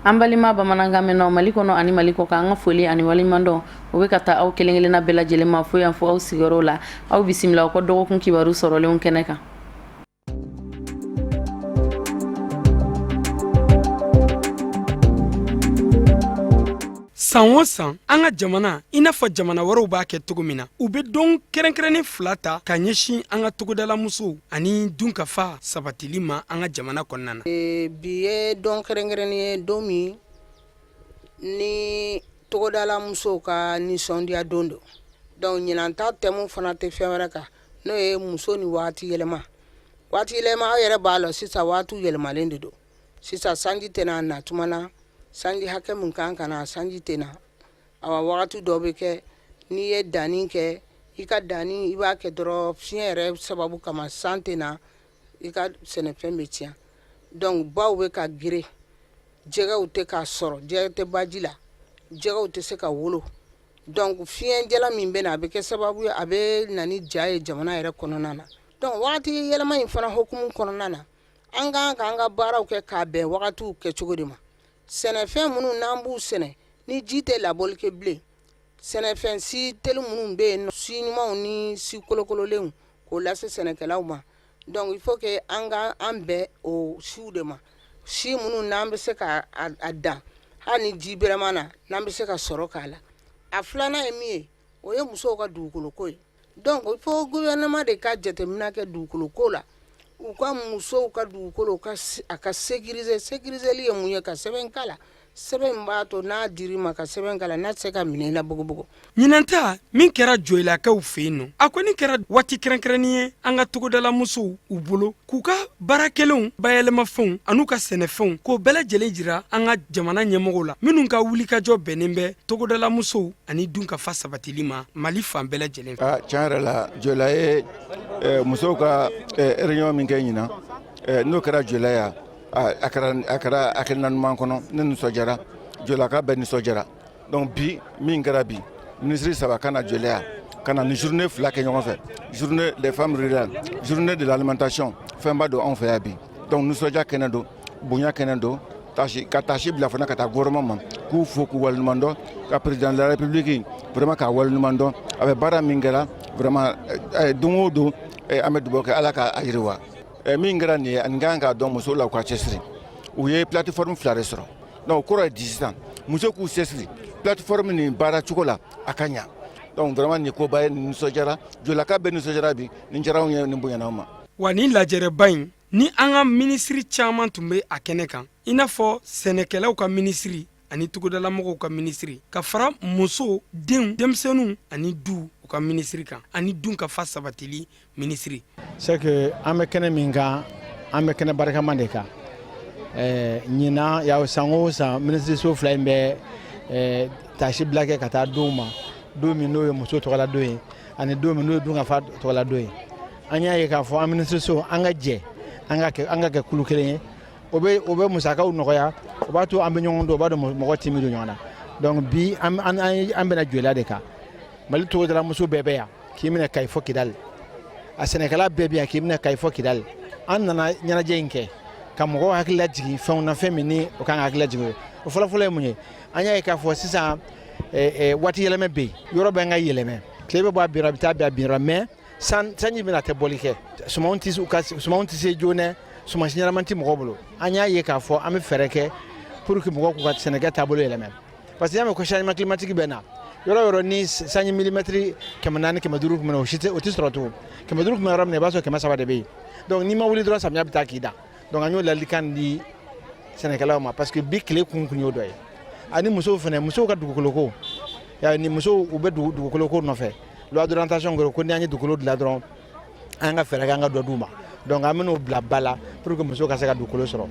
An balima bamanankan mɛnnaw Mali kɔnɔ ani Mali kɔkan, an ka foli ani waleɲumandɔn o bɛ ka taa aw kelen-kelenna bɛɛ lajɛlen ma fo yan fo aw sigiyɔrɔw la. Aw bisimila aw ka dɔgɔkun kibaru sɔrɔlenw kɛnɛ kan. San o san, an ka jamana, i n'a fɔ jamana wɛrɛw b'a kɛ cogo min na, u bɛ don kɛrɛnkɛrɛnnen fila ta ka ɲɛsin an ka togodala musow ani dunkafa sabatili ma an ka jamana kɔnɔna na. Bi ye don kɛrɛnkɛrɛnnen ye, don min ni togodala musow ka nisɔndiya don don. Donc ɲinan ta thème fana tɛ fɛn wɛrɛ kan, n'o ye muso ni waati yɛlɛma. Waati yɛlɛma, aw yɛrɛ b'a lɔn sisan waatiw yɛlɛmalen de don. Sisan sanji tɛna na tuma na, sanji hakɛ min kan ka na, sanji tɛ na. Awa, wagati dɔ bɛ kɛ, n'i ye danni kɛ, i ka danni i b'a kɛ dɔrɔn, fiɲɛ yɛrɛ sababu kama san tɛ na, i ka sɛnɛfɛn bɛ tiɲɛ. Donc baw bɛ ka geren, jɛgɛw tɛ ka sɔrɔ, jɛgɛ tɛ baji la, jɛgɛw tɛ se ka wolo. Donc fiɲɛjalan min bɛ na, a bɛ kɛ sababu ye, a bɛ na ni ja ye jamana yɛrɛ kɔnɔna na. Donc wagati yɛlɛma in fana hukumu kɔnɔna na, an ka kan k'an ka baaraw kɛ k'a bɛn wagatiw kɛcogo de ma. Sɛnɛfɛn minnu n'an b'u sɛnɛ ni ji tɛ labɔli kɛ bilen, sɛnɛfɛn si teli minnu bɛ yen, si ɲumanw ni si kolokololenw, k'o lase sɛnɛkɛlaw ma. Donc il faut que an ka an bɛn o siw de ma, si minnu n'an bɛ se ka a dan hali ni ji bɛrɛ ma na, n'an bɛ se ka sɔrɔ k'a la. A filanan ye min ye, o ye musow ka dugukoloko ye. Donc il faut gouvernement de ka jateminɛ kɛ dugukoloko la, u ka musow ka dugukolo a ka sécuriser. Sécuriseli ye mun ye? Ka sɛbɛn k'a la, sɛbɛn min b'a to n'a dir'i ma ka sɛbɛn k'a la, n'a tɛ se ka minɛ i la bogobogo. Ɲinan ta min kɛra Joyilakaw fɛ yen nɔ, a kɔni kɛra waati kɛrɛnkɛrɛnnen ye an ka togodala musow u bolo k'u ka baara kɛlenw, bayɛlɛmafɛnw an'u ka sɛnɛfɛnw k'o bɛɛ lajɛlen jira an ka jamana ɲɛmɔgɔw la, minnu ka wulikajɔ bɛnnen bɛ togodala musow ani dunkafa sabatili ma Mali fan bɛɛ lajɛlen fɛ. Tiɲɛ yɛrɛ la, Joyila ye musow ka réunion min kɛ ɲinan, n'o kɛra Joyila yan, a kɛra hakilina ɲuman kɔnɔ. Ne nisɔndiyara, Joyilaka bɛɛ nisɔndiyara. Donc bi min kɛra bi, minisiri saba ka na Joyila yan ka na ni journée fila kɛ ɲɔgɔn fɛ, journée des femmes rurales, journée de l'alimentation, fɛnba don anw fɛ yan bi. Donc nisɔndiya kɛnɛ don, bonya kɛnɛ don, ka tasi bila fana ka taa gouvernement ma, k'u fo, k'u waleɲuman dɔn, ka président de la république vraiment k'a waleɲuman dɔn. A bɛ baara min kɛra vraiment, don o don an bɛ dugawu kɛ Ala k'a yiriwa. Min kɛra nin ye, ani kan k'a dɔn musow la, u ka cɛsiri, u ye plateforme fila de sɔrɔ. Donc o kɔrɔ ye di sisan, muso k'u cɛsiri plateforme nin baara cogo la, a ka ɲa. Donc vraiment nin koba ye, nin nisɔndiyara, Joyilaka bɛɛ nisɔndiyara bi. Nin diyara anw ye, nin bonyana anw ma. Wa nin lajɛrɛba in ni an ka minisiri caman tun bɛ a kɛnɛ kan, i n'a fɔ sɛnɛkɛlaw ka minisiri ani togodalamɔgɔw ka minisiri, ka fara muso, denw, denmisɛnninw ani du u ka minisiri kan, ani dunkafa sabatili minisiri. C'est que an bɛ kɛnɛ min kan, an bɛ kɛnɛ barikama de kan. Ɲinan ya, san o san, minisiriso fila in bɛ tasi bila kɛ ka taa donw ma, don min n'o ye muso tɔgɔla don ye ani don min n'o ye dunkafa tɔgɔla don ye. An y'a ye k'a fɔ an minisiriso, an ka jɛ, an ka kɛ kulu kelen ye. O bɛ musakaw nɔgɔya, o b'a to an bɛ ɲɔgɔn dɔn, o b'a dɔn mɔgɔ timi don ɲɔgɔn na. Donc bi an bɛna Joyila de kan. Mali togodala muso bɛɛ bɛ yan, k'i minɛ Kayi fɔ Kidali. A sɛnɛkɛla bɛɛ bɛ yan, k'i minɛ Kayi fɔ Kidali. An nana ɲɛnajɛ in kɛ ka mɔgɔw hakili lajigin fɛnw na, fɛn min ni o kan ka hakili lajigin. O fɔlɔfɔlɔ ye mun ye? An y'a ye k'a fɔ sisan waati yɛlɛmɛ bɛ yen, yɔrɔ bɛ n ka yɛlɛmɛ, tile bɛ bɔ a bin, a bɛ taa bin a bin, mais sanji bɛna tɛ bɔli kɛ, sumanw tɛ, u ka sumanw tɛ se joona, sumansi ɲɛnama tɛ mɔgɔw bolo. An y'a ye k'a fɔ an bɛ fɛɛrɛ kɛ pour que mɔgɔw k'u ka sɛnɛkɛ taabolo yɛlɛmɛ, parce que y'a mɛn ko changement climatique bɛ na. Yɔrɔ yɔrɔ ni sanji milimɛtiri 400, 500 tun bɛ na, o si tɛ, o tɛ sɔrɔ tugun. 500 tun bɛ yɔrɔ min na, i b'a sɔrɔ 300 de bɛ yen. Donc n'i ma wuli dɔrɔn, samiya bɛ taa k'i dan. Donc an y'o ladilikan di sɛnɛkɛlaw ma, parce que bi tile kun y'o dɔ ye. Ani musow fana, musow ka dugukolo ko, ni musow u bɛ dugukolo ko nɔfɛ, loi d'orientation ko ko ni an ye dugukolo dilan dɔrɔn, an ka fɛɛrɛ kɛ an ka dɔ d'u ma. Donc an bɛn'o bila ba la pour que musow ka se ka dugukolo sɔrɔ.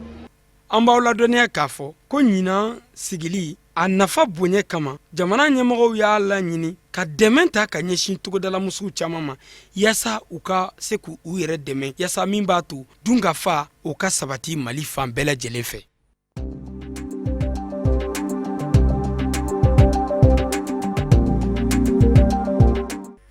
An b'aw ladɔnniya k'a fɔ ko ɲinan sigili a nafa bonya kama, jamana ɲɛmɔgɔw y'a laɲini ka dɛmɛ ta ka ɲɛsin togodalamusow caman ma, yaasa u ka se k'u yɛrɛ dɛmɛ, yaasa min b'a to dunkafa o ka sabati Mali fan bɛɛ lajɛlen fɛ.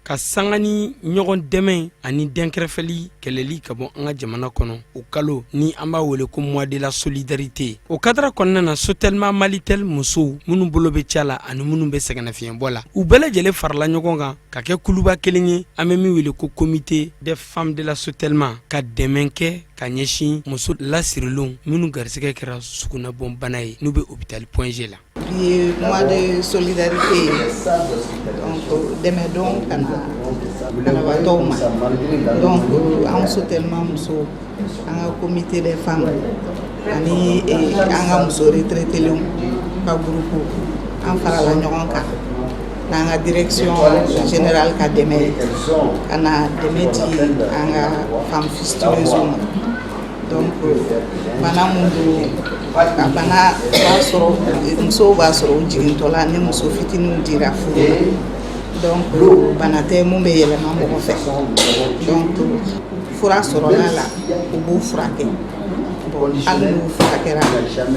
Ka sanga ni ɲɔgɔn dɛmɛ ani dɛnkɛrɛfɛli kɛlɛli ka bɔ an ka jamana kɔnɔ, o kalo ni an b'a wele ko mois de la solidarité, o kadara kɔnɔna na, Sotelma Malitel musow minnu bolo bɛ ca la ani minnu bɛ sɛgɛnnafiɲɛbɔ la, u bɛɛ lajɛlen farala ɲɔgɔn kan ka kɛ kuluba kelen ye, an bɛ min wele ko comité des femmes de la Sotelma, ka dɛmɛ kɛ ka ɲɛsin muso lasirilenw minnu garisɛgɛ kɛra sugunɛbɔnbana ye, n'u bɛ hôpital Point G la. Bi ye mois de solidarité ye, donc dɛmɛ don ka na banabaatɔw ma. Donc anw Sotelma musow, an ka comité des femmes ani an ka muso retraitelenw ka groupe, an farala ɲɔgɔn kan n'an ka direction générale ka dɛmɛ ye ka na dɛmɛ di an ka femme fistuleuse ma. Donc bana mun don, a bana b'a sɔrɔ musow b'a sɔrɔ u jigintɔla ni muso fitininw dira furu la. Donc bana tɛ mun bɛ yɛlɛma mɔgɔ fɛ. Donc fura sɔrɔla la, u b'u furakɛ. Bon, hali n'u furakɛra,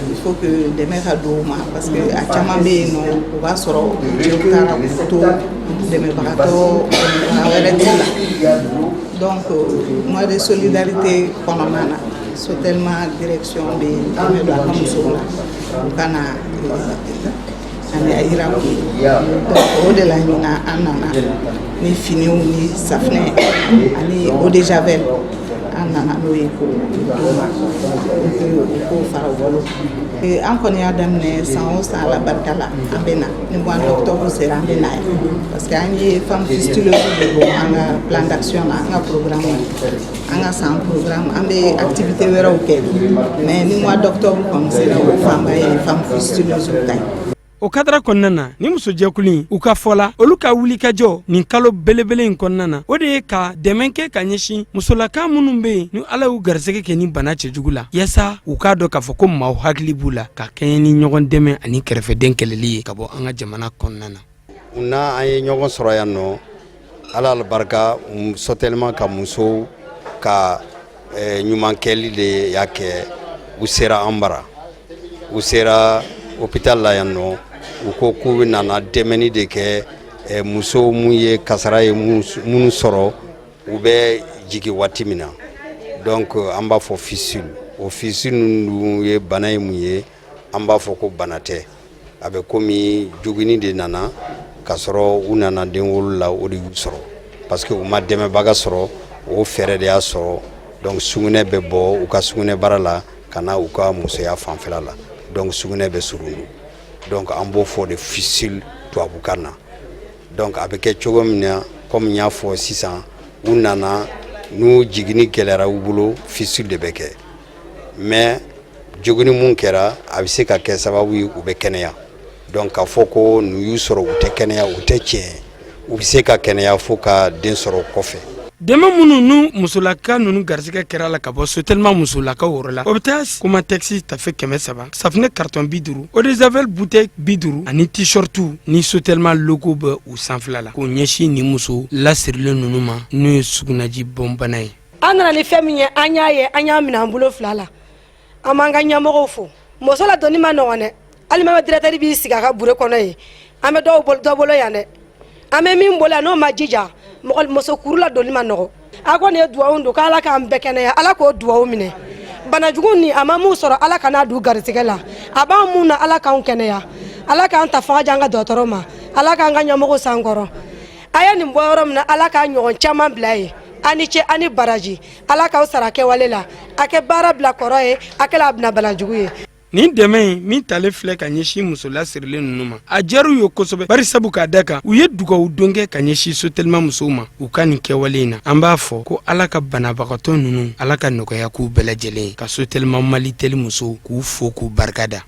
il faut que dɛmɛ ka don u ma, parce que a caman bɛ yen nɔ, o b'a sɔrɔ cɛw taara k'u to, dɛmɛbagatɔ dɛmɛbaga wɛrɛ t'u la. Donc mois de solidarité kɔnɔna na, Sotelma direction bɛ dɛmɛ don a ka musow la, u ka na ani a yira k'u ye. Donc o de la ɲinan an nana ni finiw ni safinɛ ani eau de javel, an nana n'o ye k'o d'u ma pour que u k'o fara u bolo. An kɔni y'a daminɛ san o san, Ala barika la, an bɛ na ni mois d'octobre sera, an bɛ na yan, parce que an ye femme fistuleuse de bɔ an ka plan d'action na, an ka programme na, an ka san programme. An bɛ activité wɛrɛw kɛ, mais ni mois d'octobre kɔni sera, o fanba ye femme fistuleuse ta ye. O kadara kɔnɔna na, ni musojɛkulu in, u ka fɔ la, olu ka wulikajɔ nin kalo belebele in kɔnɔna na, o de ye ka dɛmɛ kɛ ka ɲɛsin musolaka minnu bɛ yen ni Ala y'u garisɛgɛ kɛ ni bana cɛjugu la, yaasa u k'a dɔn k'a fɔ ko maaw hakili b'u la, ka kɛɲɛ ni ɲɔgɔn dɛmɛ ani kɛrɛfɛden kɛlɛli ye ka bɔ an ka jamana kɔnɔna na. N'a an ye ɲɔgɔn sɔrɔ yan nɔ, Ala barika, Sotelma ka musow ka ɲuman kɛli de y'a kɛ u sera an bara, u sera hôpital la yan nɔ. U ko k'u nana dɛmɛni de kɛ musow mun ye kasara ye, minnu sɔrɔ u bɛ jigin waati min na. Donc an b'a fɔ fistule. O fistule ninnu ye bana ye mun ye, an b'a fɔ ko bana tɛ, a bɛ komi jogini de nana ka sɔrɔ u nana den wolo la, o de y'u sɔrɔ, parce que u ma dɛmɛbaga sɔrɔ, o fɛɛrɛ de y'a sɔrɔ. Donc sugunɛ bɛ bɔ u ka sugunɛbara la ka na u ka musoya fanfɛla la, donc sugunɛ bɛ surun. Donc an b'o fɔ de fistule tubabukan na. Donc a bɛ kɛ cogo min na, komi n y'a fɔ sisan, u nana n'u jiginni gɛlɛyara u bolo, fistule de bɛ kɛ. Mais jogini mun kɛra, a bɛ se ka kɛ sababu ye u bɛ kɛnɛya. Donc k'a fɔ ko n'u y'u sɔrɔ u tɛ kɛnɛya, u tɛ tiɲɛ, u bɛ se ka kɛnɛya fo ka den sɔrɔ kɔfɛ. Dɛmɛ minnu n'u musolaka ninnu garisɛgɛ kɛra la ka bɔ Sotelma musolakaw yɔrɔ la, o bɛ taa Komatɛkisi tafe 300, safunɛ karitɔn 50, eau de javel bouteille 50 ani t-shirtu ni Sotelma logo bɛ u sanfɛla la, k'o ɲɛsin nin muso lasirilen ninnu ma, n'o ye sugunɛji bɔnbana ye. An nana ni fɛn min ye, an y'a ye, an y'a minɛ an bolo fila la. An b'an ka ɲɛmɔgɔw fo. Muso la donni ma nɔgɔn dɛ. Hali même directeur b'i sigi a ka bureau kɔnɔ yen, an bɛ dɔw bolo, dɔ bolo yan dɛ, an bɛ min bolo yan, n'o ma jija mɔgɔ muso kuru la donni ma nɔgɔ. A kɔni ye duwawu don k'Ala k'an bɛɛ kɛnɛya, Ala k'o duwawu minɛ. Banajugu ni a ma mun sɔrɔ, Ala kan'a don garisɛgɛ la. A b'an mun na, Ala k'anw kɛnɛya, Ala k'an ta fanga di an ka dɔgɔtɔrɔ ma, Ala k'an ka ɲɛmɔgɔw sankɔrɔ. A ye nin bɔ yɔrɔ min na, Ala k'a ɲɔgɔn caman bila ye. A ni ce, a ni baraji, Ala k'aw sara kɛwale la. A kɛ baara bila kɔrɔ ye, a kɛla a bɛna banajugu ye. Nin dɛmɛ in min talen filɛ ka ɲɛsin muso lasirilen ninnu ma, a diyar'u ye kosɛbɛ, bari sabu k'a da kan u ye dugawu don kɛ ka ɲɛsin Sotelma musow ma u ka nin kɛwale in na. An b'a fɔ ko Ala ka banabagatɔ ninnu, Ala ka nɔgɔya k'u bɛɛ lajɛlen ye, ka Sotelma Malitɛli musow k'u fo k'u barika da.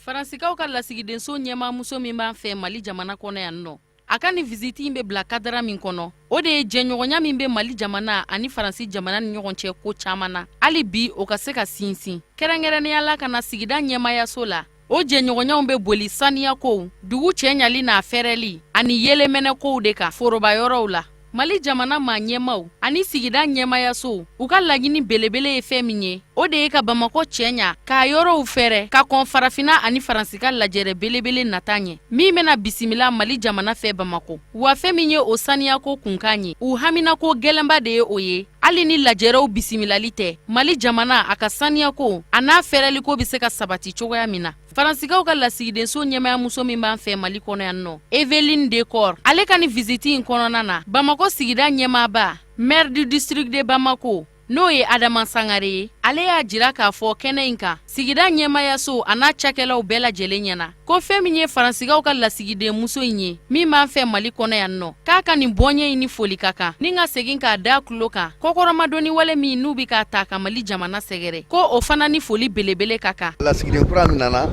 Faransikaw ka lasigidenso ɲɛmaamuso min b'an fɛ Mali jamana kɔnɔ yan nɔ, a ka nin visiti in bɛ bila kadara min kɔnɔ, o de ye jɛɲɔgɔnya min bɛ Mali jamana ani Faransi jamana ni ɲɔgɔn cɛ ko caman na, hali bi o ka se ka sinsin, kɛrɛnkɛrɛnnenya la ka na sigida ɲɛmaayaso la. O jɛɲɔgɔnyaw bɛ boli saniyakow, dugu cɛɲali n'a fɛrɛli ani yelemɛnɛkow de kan foroba yɔrɔw la. Mali jamana maa ɲɛmaaw ani sigida ɲɛmaayasow, u ka laɲini belebele ye fɛn min ye, o de ye ka Bamakɔ cɛɲa, k'a yɔrɔw fɛrɛ ka kɔn farafinna ani Faransi ka lajɛrɛ belebele nata ɲɛ, min bɛna bisimila Mali jamana fɛ Bamakɔ. Wa fɛn min ye o saniyako kunkan ye, u haminako gɛlɛnba de ye o ye. Hali ni lajɛrɛw bisimilali tɛ, Mali jamana a ka saniyako an'a fɛrɛliko bɛ se ka sabati cogoya min na. Faransikaw ka lasigidenso ɲɛmaayamuso min b'an fɛ Mali kɔnɔ yan nɔ, Evelyne Decor, ale ka nin visiti in kɔnɔna na, Bamakɔ sigida ɲɛmaaba, maire du district de Bamako, n'o ye Adama Sangare ye, ale y'a jira k'a fɔ kɛnɛ in kan, sigida ɲɛmaayaso an'a cakɛlaw bɛɛ lajɛlen ɲɛna ko fɛn min ye Faransikaw ka lasigidenmuso in ye, min b'an fɛ Mali kɔnɔ yan nɔ, k'a ka nin bɔɲɛ in ni foli ka kan, ni ka segin k'a da tulo kan kɔkɔrɔmadonni wale min n'u bɛ k'a ta ka Mali jamana sɛgɛrɛ, ko o fana ni foli belebele ka kan. Lasigiden kura min nana,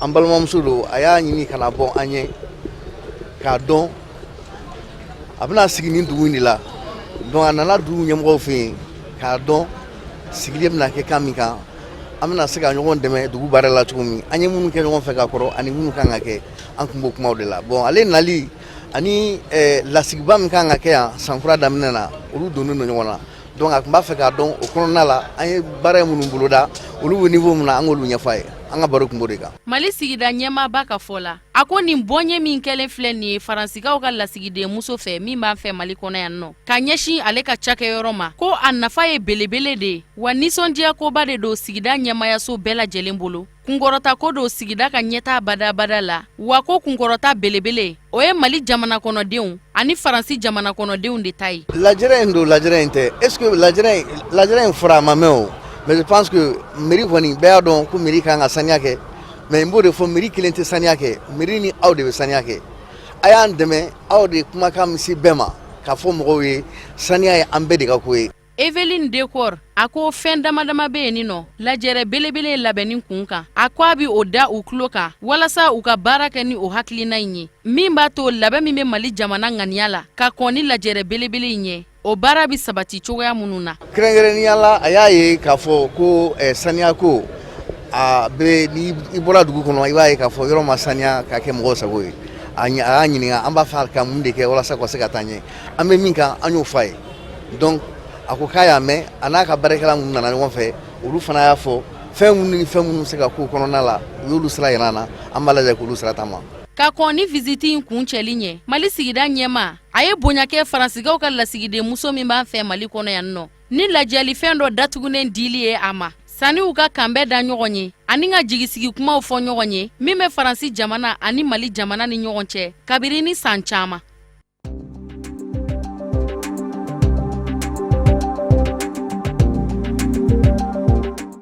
an balimamuso don, a y'a ɲini ka na bɔ an ɲɛ k'a dɔn a bɛna sigi nin dugu in de la. Donc a nana dugu ɲɛmɔgɔw fɛ yen k'a dɔn sigili bɛna kɛ kan min kan, an bɛna se ka ɲɔgɔn dɛmɛ dugu baara la cogo min, an ye minnu kɛ ɲɔgɔn fɛ ka kɔrɔ ani minnu kan ka kɛ, an tun b'o kumaw de la. Bon, ale nali ani lasigiba min kan ka kɛ yan sankura daminɛ na, olu donnen don ɲɔgɔn na. Donc a tun b'a fɛ k'a dɔn o kɔnɔna la an ye baara minnu boloda, olu bɛ niveau min na, an k'olu ɲɛfɔ a ye. An ka baro tun b'o de kan. Mali sigida ɲɛmaaba ka fɔ la, a ko nin bɔɲɛ min kɛlen filɛ nin ye Faransikaw ka lasigidenmuso fɛ min b'an fɛ Mali kɔnɔ yan nɔ, ka ɲɛsin ale ka cakɛyɔrɔ ma, ko a nafa ye belebele de ye, wa nisɔndiyakoba de don sigida ɲɛmaayaso bɛɛ lajɛlen bolo. Kunkɔrɔta ko don sigida ka ɲɛtaa badabada la, wa ko kunkɔrɔta belebele o ye Mali jamana kɔnɔdenw ani Faransi jamana kɔnɔdenw de ta ye. Lajɛrɛ in don, lajɛrɛ in tɛ, est ce que lajɛrɛ in fɔra a ma mɛn o, mais je pense que mairie kɔni, bɛɛ y'a dɔn ko mairie kan ka saniya kɛ. Mais n b'o de fɔ, mairie kelen tɛ saniya kɛ, mairie ni aw de bɛ saniya kɛ. A y'an dɛmɛ, aw de kumakan bɛ se bɛɛ ma k'a fɔ mɔgɔw ye, saniya ye an bɛɛ de ka ko ye. Evelyne Decor a ko fɛn dama dama bɛ yen nɔ lajɛrɛ belebele labɛnni kun kan, a ko a bɛ o da u tulo kan walasa u ka baara kɛ ni o hakilina in ye, min b'a to labɛn min bɛ Mali jamana ŋaniya la ka kɔn ni lajɛrɛ belebele in ɲɛ, o baara bɛ sabati cogoya minnu na. Kɛrɛnkɛrɛnnenya la, a y'a ye k'a fɔ ko saniya ko a bɛ, ni i bɔra dugu kɔnɔ, i b'a ye k'a fɔ yɔrɔ ma saniya ka kɛ mɔgɔw sago ye. A y'a ɲininka an b'a fɛ ka mun de kɛ walasa ka se ka taa ɲɛ. An bɛ min kan, an y'o fɔ a ye. Donc a ko k'a y'a mɛn, a n'a ka baarakɛla minnu nana ɲɔgɔn fɛ, olu fana y'a fɔ fɛn minnu ni fɛn minnu bɛ se ka k'o kɔnɔna la, u y'olu sira yira an na, an b'a lajɛ k'olu sira taama. Ka kɔn ni visiti in kuncɛli ɲɛ, Mali sigida ɲɛmaa a ye bonya kɛ Faransikaw ka lasigidenmuso min b'an fɛ Mali kɔnɔ yan nɔ, ni ladiyalifɛn dɔ datugunen dili ye a ma, sanni u ka kanbɛn da ɲɔgɔn ye ani ka jigisigi kumaw fɔ ɲɔgɔn ye min bɛ Faransi jamana ani Mali jamana ni ɲɔgɔn cɛ kabiri ni san caman.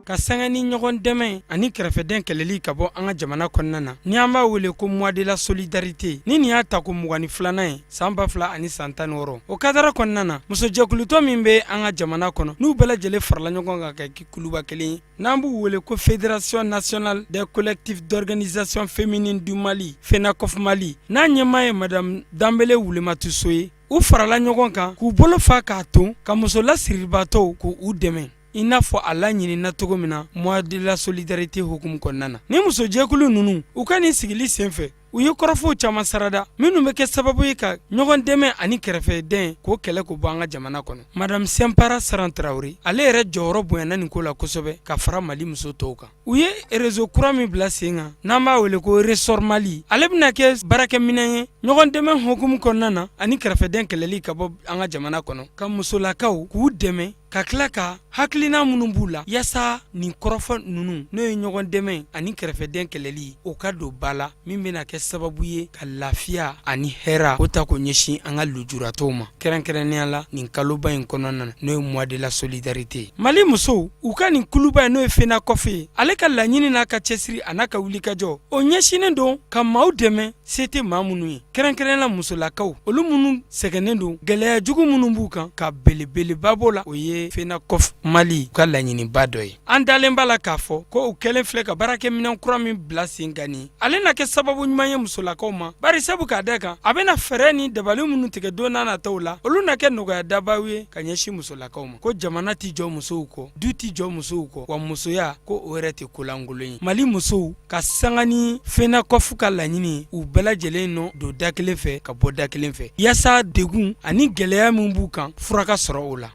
Ka sanga ni ɲɔgɔn dɛmɛ ani kɛrɛfɛdɛn kɛlɛli ka bɔ an ka jamana kɔnɔna na, ni an b'a wele ko mois de la solidarité, ni nin y'a tako 22nan ye san 2016, o kadara kɔnɔna na, musojɛkulutɔn min bɛ an ka jamana kɔnɔ, n'u bɛɛ lajɛlen farala ɲɔgɔn kan ka kɛ kuluba kelen ye, n'an b'u wele ko Fédération nationale des collectifs d'organisation féminine du Mali, FENACOF Mali, n'a ɲɛmaa ye madame Danbele Wulematu So ye, u farala ɲɔgɔn kan k'u bolo fa k'a ton ka muso lasiribatɔw k'u dɛmɛ i n'a fɔ a laɲinina cogo min na mois de la solidarité hukumu kɔnɔna na. Ni musojɛkulu ninnu u ka nin sigili senfɛ, u ye kɔrɔfɔw caman sarada minnu bɛ kɛ sababu ye ka ɲɔgɔn dɛmɛ ani kɛrɛfɛdɛn k'o kɛlɛ k'o bɔ an ka jamana kɔnɔ. Madame Sɛnpara Saran Tarawele, ale yɛrɛ jɔyɔrɔ bonyana nin ko la kosɛbɛ ka fara Mali muso tɔw kan. U ye réseau kura min bila sen kan, n'an b'a wele ko Ressort Mali, ale bɛna kɛ baarakɛminɛn ye ɲɔgɔn dɛmɛ hukumu kɔnɔna na ani kɛrɛfɛdɛn kɛlɛli ka bɔ an ka jamana kɔnɔ, ka musolakaw k'u dɛmɛ ka tila ka hakilina minnu b'u la yaasa nin kɔrɔfɔ ninnu, n'o ye ɲɔgɔn dɛmɛ ani kɛrɛfɛdɛn kɛlɛli, o ka don ba la, min bɛna kɛ sababu ye ka lafiya ani hɛra o ta k'o ɲɛsin an ka lujuratɔw ma, kɛrɛnkɛrɛnnenya la nin kaloba in kɔnɔna na, n'o ye mois de la solidarité ye. Mali musow u ka nin kuluba in, n'o ye FENACOF ye, ale ka laɲini n'a ka cɛsiri a n'a ka wulikajɔ, o ɲɛsinnen don ka maaw dɛmɛ se tɛ maa minnu ye, kɛrɛnkɛrɛn la musolakaw, olu minnu sɛgɛnnen don, gɛlɛya jugu minnu b'u kan, ka belebeleba b'o la, o ye FENACOF Mali ka laɲiniba dɔ ye. An dalen b'a la k'a fɔ ko u kɛlen filɛ ka baarakɛminɛn kura min bila sen kan nin, ale na kɛ sababu ɲuman ye musolakaw ma, bari sabu k'a da kan a bɛna fɛɛrɛ ni dabali minnu tigɛ don n'a nataw la, olu na kɛ nɔgɔya dabaw ye ka ɲɛsin musolakaw ma. Ko jamana tɛ jɔ musow kɔ, du tɛ jɔ musow kɔ, wa musoya ko o yɛrɛ tɛ kolankolon ye. Mali musow ka sanga ni FENACOF ka laɲini u bɛɛ lajɛlen nɔ don da kelen fɛ ka bɔ da kelen fɛ, yaasa degun ani gɛlɛya min b'u kan, fura ka sɔrɔ o la.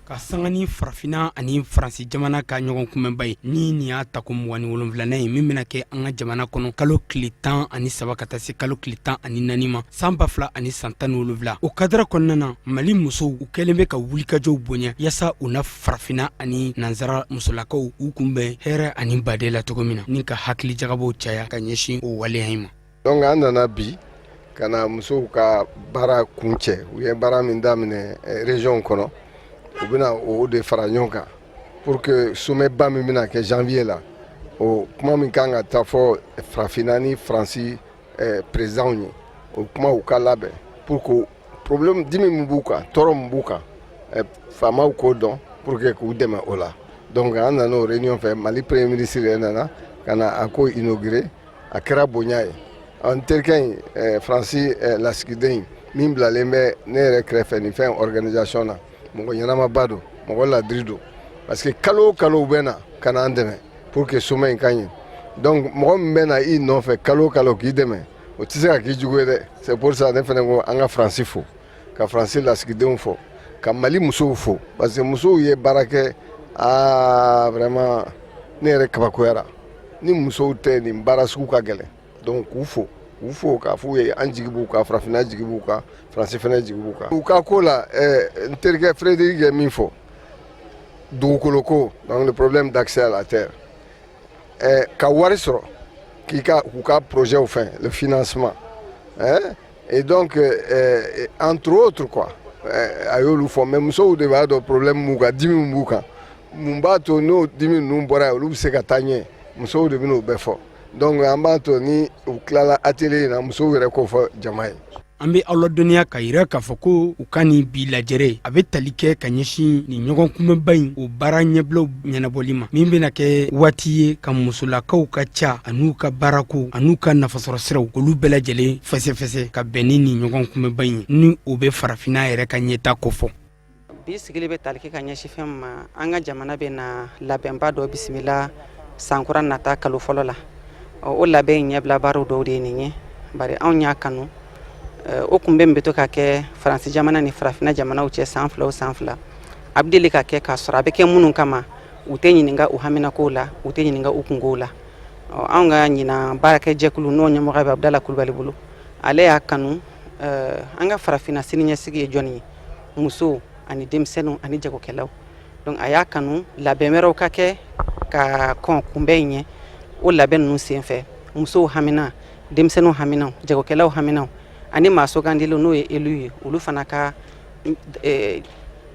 Ka sanga ni farafinna ani faransi jamana ka ɲɔgɔn kunbɛnba ye, ni nin y'a tako 27nan ye, min bɛna kɛ an ka jamana kɔnɔ kalo tile 13 ka taa se kalo tile 14 ma san 2017. O kadara kɔnɔna na, Mali musow, u kɛlen bɛ ka wulikajɔw bonya yaasa u na farafinna ani nansara musolakaw u kunbɛn hɛrɛ ani baden la cogo min na, ni ka hakilijagabɔw caya ka ɲɛsin o waleya in ma. Donc an nana bi ka na musow ka baara kuncɛ. U ye baara min daminɛ région kɔnɔ, u bɛna o de fara ɲɔgɔn kan pour que sommet ba min bɛna kɛ janvier la, o kuma min kan ka taa fɔ farafinna ni Faransi présidents ye, o kuma u ka labɛn pour que problème dimi min b'u kan, tɔɔrɔ min b'u kan, faamaw k'o dɔn pour que k'u dɛmɛ o la. Donc an nana o réunion fɛ. Mali premier ministre yɛrɛ nana ka na a ko inaugurer. A kɛra bonya ye. An terikɛ in, Faransi lasigiden in min bilalen bɛ ne yɛrɛ kɛrɛfɛ nin fɛn organisation na, mɔgɔ ɲɛnamaba don, mɔgɔ ladiri don, parce que kalo o kalo u bɛ na ka na an dɛmɛ pour que sommet in ka ɲɛ. Donc mɔgɔ min bɛ na i nɔfɛ kalo o kalo k'i dɛmɛ, o tɛ se ka k'i jugu ye dɛ. C'est pour ça ne fana ko an ka Faransi fo, ka Faransi lasigidenw fo, ka Mali musow fo, parce que musow ye baara kɛ. Aa, vraiment, ne yɛrɛ kabakoyara. Ni musow tɛ, nin baara sugu ka gɛlɛn. Donc k'u fo, k'u fo, k'a f'u ye an jigi b'u kan, farafinna jigi b'u kan, Faransi fana jigi b'u kan u ka ko la. N terikɛ Frédéric ye min fɔ, dugukolo ko, donc le problème d'accès à la terre, ka wari sɔrɔ k'i ka k'u ka projet fɛn, le financement, hein? Et donc entre autres quoi, a y'olu fɔ. Mais musow de b'a dɔn problème b'u kan, dimi b'u kan, mun b'a to n'o dimi ninnu bɔra yen, olu bɛ se ka taa ɲɛ. Musow de bɛn'o bɛɛ fɔ. Donc an b'a to ni u tilala atelier in na, musow yɛrɛ k'o fɔ jama ye. An bɛ aw ladɔnniya ka yira k'a fɔ ko u ka nin bi lajɛrɛ, a bɛ tali kɛ ka ɲɛsin nin ɲɔgɔn kunbɛnba in, o baara ɲɛbilaw ɲɛnabɔli ma, min bɛna kɛ waati ye ka musolakaw ka ca an'u ka baarako an'u ka nafasɔrɔ siraw, olu bɛɛ lajɛlen fɛsɛfɛsɛ ka bɛn ni nin ɲɔgɔn kunbɛnba in ye, ni o bɛ farafinna yɛrɛ ka ɲɛta kofɔ. Bi sigili bɛ tali kɛ ka ɲɛsin fɛn ma, an ka jamana bɛ na labɛnba dɔ bisimila sankura nata kalo fɔlɔ la. O labɛn in ɲɛbila baaraw dɔw de ye nin ye. Bari anw y'a kanu, o kunbɛn min bɛ to ka kɛ Faransi jamana ni farafinna jamanaw cɛ san 2 o san 2, a bɛ deli ka kɛ k'a sɔrɔ a bɛ kɛ minnu kama, u tɛ ɲininka u haminakow la, u tɛ ɲininka u kunkow la. Anw ka ɲinan baarakɛjɛkulu, n'o ɲɛmɔgɔ bɛ Abudala Kulubali bolo, ale y'a kanu an ka farafinna siniɲɛsigi ye jɔnni ye? Musow ani denmisɛnninw ani jagokɛlaw. Donc a y'a kanu labɛn wɛrɛw ka kɛ ka kɔn kunbɛn in ɲɛ. O labɛn ninnu senfɛ, musow hamina, denmisɛnninw haminaw, jagokɛlaw haminaw ani maa sugandilenw, n'o ye élu ye, olu fana ka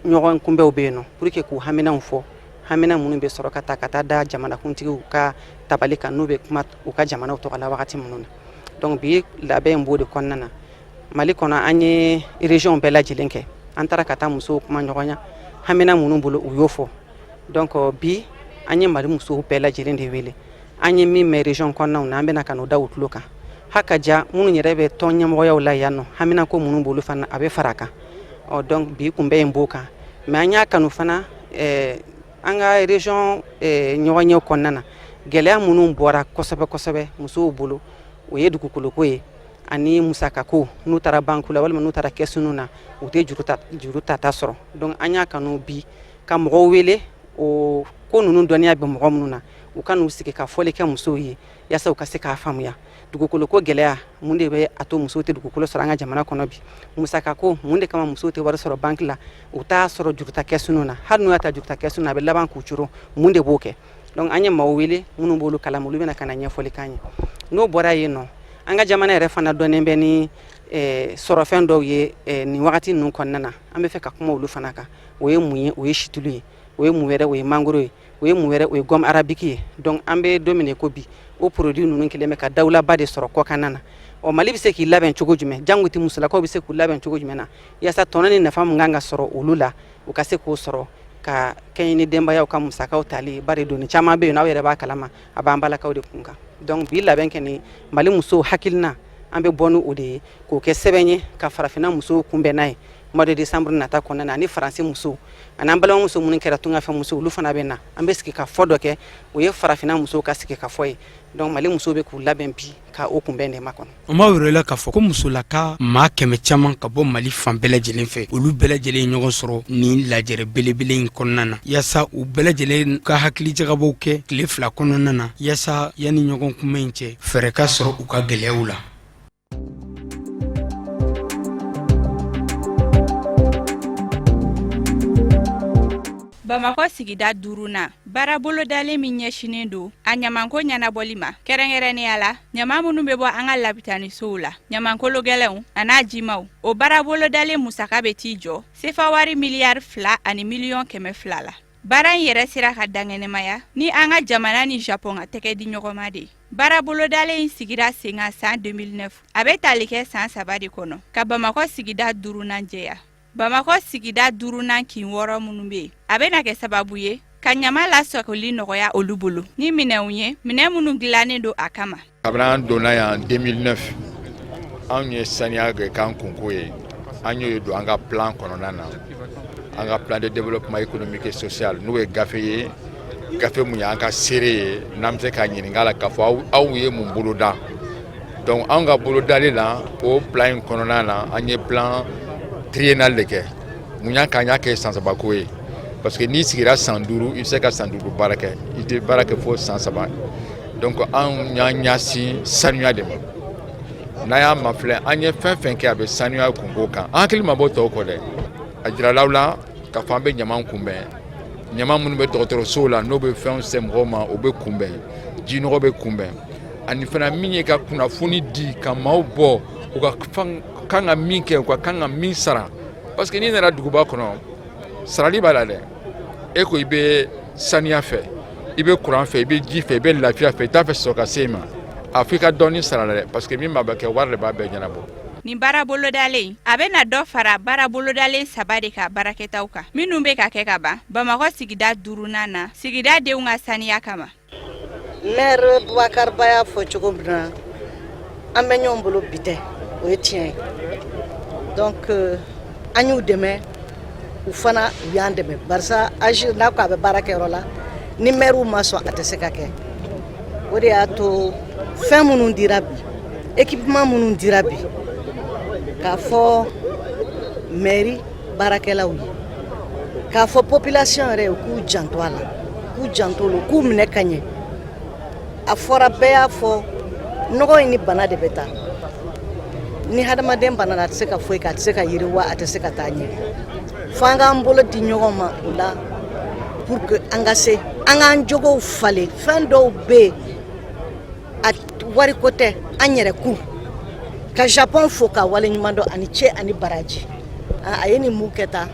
ɲɔgɔn kunbɛnw bɛ yen nɔ pour que k'u haminaw fɔ, hamina minnu bɛ sɔrɔ ka taa ka taa da jamanakuntigiw ka tabali kan, n'u bɛ kuma u ka jamanaw tɔgɔ la wagati minnu na. Donc bi labɛn in b'o de kɔnɔna na. Mali kɔnɔ, an ye région bɛɛ lajɛlen kɛ. An taara ka taa musow kuma ɲɔgɔnya, hamina minnu bolo, u y'o fɔ. Donc bi an ye Mali musow bɛɛ lajɛlen de wele. An ye min mɛn région kɔnɔnaw na, an bɛna ka n'o da u tulo kan. Haka ja minnu yɛrɛ bɛ tɔn ɲɛmɔgɔyaw la yan nɔ, hamina ko minnu b'olu fana, a bɛ fara a kan. Ɔ donc bi kunbɛn in b'o kan. Mais an y'a kanu fana, an ka région ɲɔgɔnyew kɔnɔna na, gɛlɛya minnu bɔra kosɛbɛ kosɛbɛ musow bolo, o ye dugukoloko ye ani musakako. N'u taara banque la walima n'u taara kɛsiniw na, u tɛ juru tata sɔrɔ. Donc an y'a kanu bi ka mɔgɔw wele, o ko ninnu dɔnniya bɛ mɔgɔ minnu na, u ka n'u sigi ka fɔli kɛ musow ye yaasa u ka se k'a faamuya. Dugukolo ko gɛlɛya, mun de bɛ a to musow tɛ dugukolo sɔrɔ an ka jamana kɔnɔ bi? Musakako, mun de kama musow tɛ wari sɔrɔ banque la, u t'a sɔrɔ juruta kɛsiniw na? Hali n'u y'a ta juruta kɛsiniw na, a bɛ laban k'u coron. Mun de b'o kɛ? Donc an ye maaw wele minnu b'olu kalama, olu bɛna ka na ɲɛfɔli k'an ye. N'o bɔra yen nɔ, an ka jamana yɛrɛ fana dɔnnen bɛ ni sɔrɔfɛn dɔw ye nin wagati ninnu kɔnɔna na. An bɛ fɛ ka kuma olu fana kan. O ye mun ye? O ye situlu ye. O ye mun wɛrɛ? O ye mangoro ye. O ye mun wɛrɛ? O ye gomme arabique ye. Donc an bɛ don min ko bi, o produit ninnu kɛlen bɛ ka dawulaba de sɔrɔ kɔkanna na. Ɔ, Mali bɛ se k'i labɛn cogo jumɛn? Jango tɛ musolakaw bɛ se k'u labɛn cogo jumɛn na yaasa tɔnɔ ni nafa min kan ka sɔrɔ olu la, u ka se k'o sɔrɔ ka kɛɲɛ ni denbayaw ka musakaw tali? Bari doni caman bɛ yen, n'aw yɛrɛ b'a kalama, a b'an balakaw de kun kan. Donc bi labɛn kɛ ni Mali musow hakilina, an bɛ bɔ ni o de ye k'o kɛ sɛbɛn ye ka farafinna musow kunbɛn n'a ye. Mois de décembre nata kɔnɔna na, ani Faransi musow ani an balimamuso minnu kɛra tungafɛ muso, olu fana bɛ na. An bɛ sigi ka fɔ dɔ kɛ, o ye farafinna musow ka sigi ka fɔ ye. Donc Mali musow bɛ k'u labɛn bi ka o kunbɛn de makɔnɔ. An b'a yɛrɛ la k'a fɔ ko musolaka maa 100 caman ka bɔ Mali fan bɛɛ lajɛlen fɛ, olu bɛɛ lajɛlen ye ɲɔgɔn sɔrɔ nin lajɛrɛ belebele in kɔnɔna na, yaasa u bɛɛ lajɛlen ka hakilijagabɔw kɛ tile 2 kɔnɔna na, yaasa yanni ɲɔgɔn kunbɛn in cɛ, fɛɛrɛ ka sɔrɔ u ka gɛlɛyaw la. Bamakɔ sigida duurunan, baara bolodalen min ɲɛsinnen don a ɲamanko ɲɛnabɔli ma, kɛrɛnkɛrɛnnenya la ɲama minnu bɛ bɔ an ka labitanisow la, ɲamankolo gɛlɛnw an'a jimaw, o baara bolodalen musaka bɛ t'i jɔ sefa wari miliyari 2 ani miliyɔn 200 la. Baara in yɛrɛ sera ka dankɛnɛmaya ni an ka jamana ni Japon ka tɛgɛ di ɲɔgɔn ma de ye. Baara bolodalen in sigira sen kan san 2009, a bɛ tali kɛ san 3 de kɔnɔ ka Bamakɔ sigida duurunan jɛya. Bamakɔ sigida duurunan kin 6 minnu bɛ yen, a bɛna kɛ sababu ye ka ɲama lasagoli nɔgɔya olu bolo ni minɛnw ye, minɛn minnu dilannen don a kama. Kabini an donna yan 2009, anw ye saniya kɛ k'an kunko ye. An y'o don an ka plan kɔnɔna na, an ka plan de développement économique et social, n'o ye gafe ye, gafe mun ye an ka seere ye, n'an bɛ se k'a ɲininka la k'a fɔ aw ye mun boloda. Donc anw ka bolodali la, o plan in kɔnɔna na, an ye plan triennal de kɛ. Mun y'a k'an y'a kɛ san 3 ko ye? Parce que n'i sigira san 5, i bɛ se ka san 5 baara kɛ, i tɛ baara kɛ fo san 3. Donc anw y'an ɲɛsin sanuya de ma. N'a y'a mafilɛ, an ye fɛn fɛn kɛ, a bɛ sanuya kunko kan. An hakili ma bɔ tɔw kɔ dɛ. A jirala la k'a fɔ an bɛ ɲama kunbɛn, ɲama minnu bɛ dɔgɔtɔrɔsow la, n'o bɛ fɛnw se mɔgɔw ma, o bɛ kunbɛn, jinɔgɔ bɛ kunbɛn, ani fana min ye ka kunnafoni di ka maaw bɔ u ka kan ka min kɛ, u ka kan ka min sara. Parce que n'i nana duguba kɔnɔ, sarali b'a la dɛ. E ko i bɛ saniya fɛ, i bɛ kuran fɛ, i bɛ ji fɛ, i bɛ lafiya fɛ, i t'a fɛ sɔrɔ ka se i ma, a fɔ i ka dɔɔni sara la dɛ, parce que min b'a bɛɛ kɛ, wari de b'a bɛɛ ɲɛnabɔ. Nin baara bolodalen, a bɛna dɔ fara baara bolodalen saba de ka baarakɛtaw kan minnu bɛ ka kɛ ka ban Bamakɔ sigida duurunan na, sigida denw ka saniya kama. Maire Bubakar Ba y'a fɔ cogo min na, an bɛ ɲɔgɔn bolo bi tɛ, o ye tiɲɛ ye. Donc an y'u dɛmɛ, u fana u y'an dɛmɛ, barisa AGIR n'a ko a bɛ baara kɛ yɔrɔ la, ni maire ma sɔn, a tɛ se ka kɛ. O de y'a to fɛn minnu dira bi, équipement minnu dira bi, k'a fɔ mairie baarakɛlaw ye, k'a fɔ population yɛrɛ ye, u k'u janto a la, k'u janto olu, k'u minɛ ka ɲɛ. A fɔra, bɛɛ y'a fɔ, nɔgɔ in ni bana de bɛ taa. Ni hadamaden banana, a tɛ se ka foyi kɛ, a tɛ se ka yiriwa, a tɛ se ka taa ɲɛ. Fo an k'an bolo di ɲɔgɔn ma o la, pour que an ka se an k'an jogow falen. Fɛn dɔw bɛ yen, a wariko tɛ, an yɛrɛ kun ka Japon fo ka waleɲuman dɔn, ani cɛ ani baraji. A ye nin mun kɛ tan,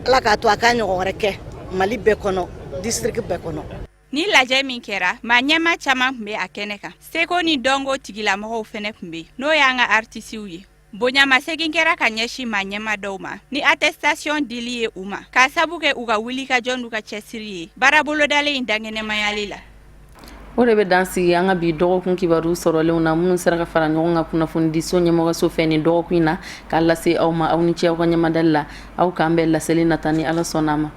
Ala k'a to a k'a ɲɔgɔn wɛrɛ kɛ Mali bɛɛ kɔnɔ, district bɛɛ kɔnɔ. Ni lajɛ min kɛra, maa ɲɛma caman tun bɛ a kɛnɛ kan. Seko ni dɔnko tigilamɔgɔw fɛnɛ tun bɛ, n'o y'an ka artisiw ye. Bonyamasegin kɛra ka ɲɛsin maa ɲɛma dɔw ma ni attestation dili ye u ma, k'a sabu kɛ u ka wulikajɔ n'u ka cɛsiri ye baara bolodalen in dankɛnɛmayali la. O de bɛ dan sigi an ka bi dɔgɔkun kibaru sɔrɔlenw na, minnu sera ka fara ɲɔgɔn kan kunnafonidiso ɲɛmɔgɔso fɛ nin dɔgɔkun in na, k'a lase aw ma. Aw ni ce aw ka ɲɛmadali la. Aw k'an bɛn laseli nata, ni Ala sɔnna a ma.